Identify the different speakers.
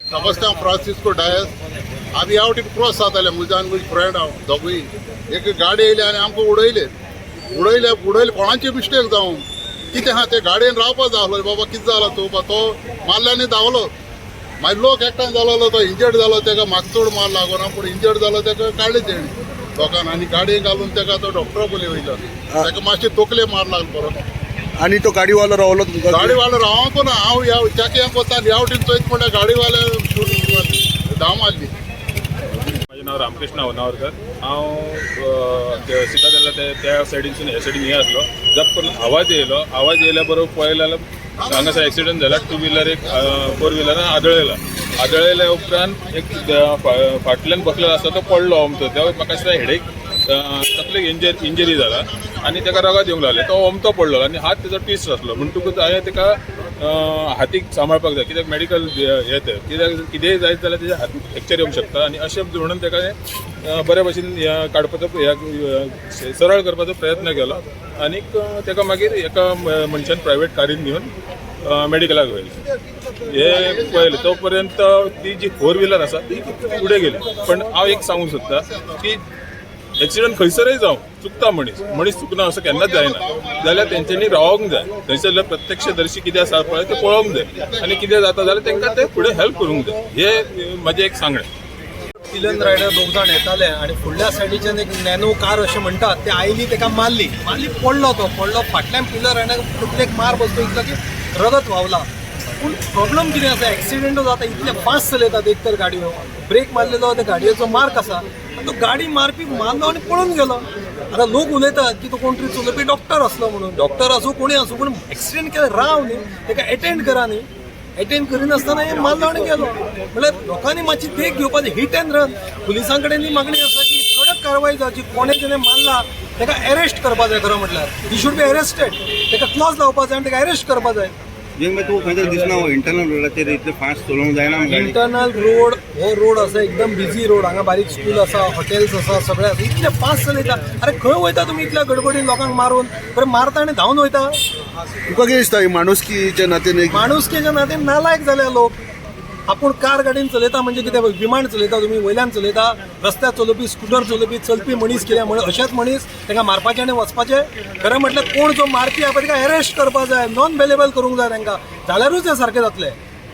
Speaker 1: सेबास्तियांव Francisco Dias. आमी ह्या वटेन क्रॉस जाताले, म्हज्या आनी म्हजी फ्रेंड हांव दोगूय. एक गाडी येयली आनी आमकां उडयले उडयले उडयले. कोणाची मिस्टेक जावं, कितें आहा, ते गाडयेन रावपा जाय आसलो. बाबा, कितें जालां तूं? तो मारले आनी धांवलो. मागीर लोक एकठांय जालो, तो इंजर्ड जालो. ताका म्हाका चड मार लागना, पूण इंजर्ड जालो. ताका काडले तेणी लोकान आनी गाडयेन घालून ताका तो डॉक्टरा पयलीं वयलो. ताका मातशें तकले मार लागलो बरो.
Speaker 2: आनी तो गाडीवालो रावलो तुमकां?
Speaker 1: गाडीवालो रावंक ना. हांव ह्या चॅकिंग वता, ह्या वटेन चोयत म्हणल्यार गाडीवाले शूट धांव मारली.
Speaker 3: माझें नांव रामकृष्ण होनावरकर. हांव सितादेला ते त्या सायडीनसून ह्या सायडीन हे आसलो. जप करून आवाज येयलो. आवाज येयल्या बरोबर पळयलें जाल्यार हांगासर एक्सिडंट जाला. टू व्हिलर एक फोर व्हिलरान आदळयला. आदळयल्या उपरांत एक फाटल्यान बसलेलो आसा, तो पडलो अमतो. त्या म्हाका दिसता हेडेक, तकलेक इंजरी जाला आनी ताका रगत येवंक लागलें. तो अमतो पडलो आनी हात तेजो ट्विस्ट आसलो. म्हणटकूच हांवें ताका हातीक सांबाळपाक जाय, कित्याक मेडिकल हे तें कित्याक कितेंय जायत जाल्यार तेज्या हातीक फ्रॅक्चर येवंक शकता. आनी अशें म्हणून ताका बरे भशेन हें काडपाचो, सरळ करपाचो प्रयत्न केलो. आनीक ताका मागीर एका मनशान प्रायवेट कारीन घेवन मेडिकलाक व्हेलें. हे पळयलें तो पर्यंत ती जी फोर व्हिलर आसा ती फुडें गेली. पण हांव एक सांगूंक सोदता की एक्सिडंट खंयसरय जावं, चुकता मनीस. मनीस चुकना असो केन्नाच जायना. जाल्यार तेंच्यांनी रावोंक जाय. थंयसरले प्रत्यक्षदर्शी कितें आसा पळय, तें पळोवंक जाय आनी कितें जाता जाल्यार तांकां ते फुडें हेल्प करूंक जाय. हे म्हाजें एक सांगणें.
Speaker 4: पिलन रायडर दोग जाण येताले आनी फुडल्या सायडीच्यान एक नॅनो कार अशें म्हणटात ते आयली, ताका मारली. मारली, पडलो तो. पडलो, फाटल्यान पिलर रायडर तकलेक मार बसलो इतलो की रगत व्हांवला. पूण प्रॉब्लम कितें आसा, एक्सिडेंट जाता, इतले फास्ट चलयतात. एक तर गाडयो ब्रेक मारलेलो, त्या गाडयेचो मार्क आसा आनी तो गाडी मारपी मारलो आनी पळून गेलो. आतां लोक उलयतात की तो कोण तरी चलोवपी डॉक्टर आसलो म्हणून. डॉक्टर आसूं, कोणी आसूं, पूण एक्सिडेंट केला, राव न्ही, ताका एटेंड करा न्ही. एटेंड करिनासतना हे मारलो आनी गेलो. म्हणल्यार लोकांनी मातशी देख घेवपाची. हिट अँड रन, पुलिसां कडेन ही मागणी आसा की कडक कारवाय जावची. कोणे जेणे मारला ताका अरेस्ट करपा जाय. खरें म्हटल्यार he should be arrested. ताका क्लॉज लावपा जाय आनी ताका अरेस्ट करपा जाय.
Speaker 5: जे मागीर तुका खंय तरी दिसना हो इंटरनल रोडाचेर इतले फास्ट चलोवंक जायना गाडी.
Speaker 4: इंटरनल रोड, हो रोड आसा एकदम बिझी रोड. हांगा बारीक स्कूल आसा, हॉटेल्स आसा, सगळें आसा. इतले फास्ट चलयता. अरे, खंय वयता तुमी इतल्या गडबडीन लोकांक मारून? बरें मारता आनी धांवन वयता.
Speaker 2: तुका कितें दिसता, ही माणुसकीच्या नात्यान एक
Speaker 4: माणुसकेच्या नात्यान नालायक जाल्या लोक. आपूण कार गाडीन चलयता म्हणजे कितें, विमान चलयता तुमी? वयल्यान चलयता? रस्त्यार चलोवपी, स्कुटर चलोवपी, चलपी मनीस कितें म्हण अशेंच मनीस तांकां मारपाचें आनी वचपाचें? खरें म्हटल्यार कोण जो मारपी आहा पळय, ताका अरेस्ट करपा जाय, नॉन बेलेबल करूंक जाय तांकां, जाल्यारूच हें सारकें जातलें.